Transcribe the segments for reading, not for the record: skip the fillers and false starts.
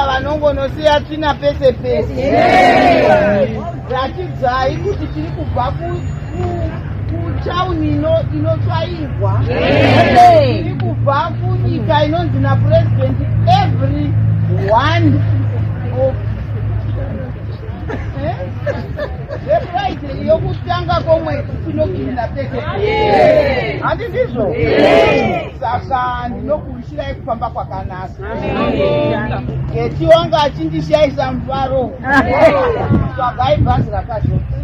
vanongonosiya tsvina pese pese. Ratidzai kuti tiri kubva kutauni inotsvairwa. Tiri kubva kunyika inonzi napurezidendi every one of zefriday yokutanga kwomwedzi tinokirina pese pese. Handi ndizvo? Saka ndinokuwishirai kufamba kwakanaka. Geti wanga achindishaisa mufaro. Tsvagai bhazi rakazoti.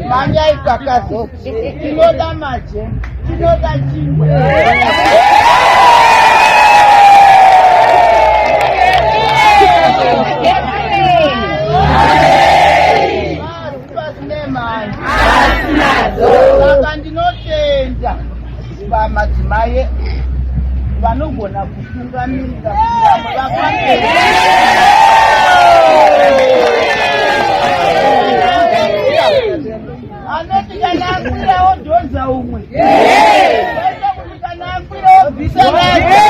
Manyai kwakazoti. Tinoda maje. Tinoda chingwe. Saka ndinotenda vamadzimai vanogona kutungamirira vamwe vafambe. Anoti kana akwira odhonza umwe, oita kuti kana akwira obvisa vake.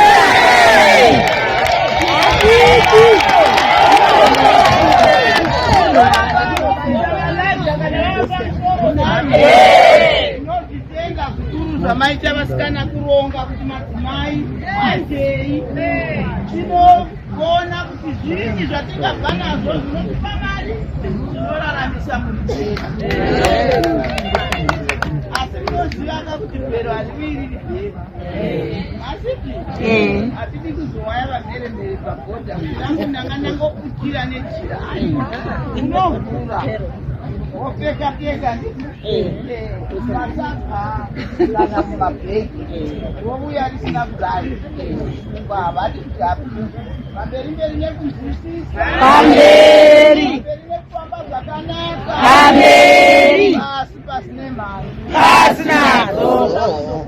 Tinozvitenga zvikuru zvamaita vasikana kuronga kuti madzimai handei tinoona kuti zvinyi zvatingabva nazvo zvinotipa mari zvinoraramisa mhuri dzedu. Asi munozivaka kuti bhero hariwiriri bhero, asipi? Hatidi kuzowaya vamheremhere pabhodha kuti rangu ndanga ndangoputira nejira. Aiwa, unovhura wopfeka pfeka masaga kana mumabhegi, wouya risina kudai kumba. Havadi kuti apinde pamberi mberi nekunzwisisa. Pamberi. Pamberi nekufamba zvakanaka. Pamberi. Pasi pasi nemhani. Pasi nadzo.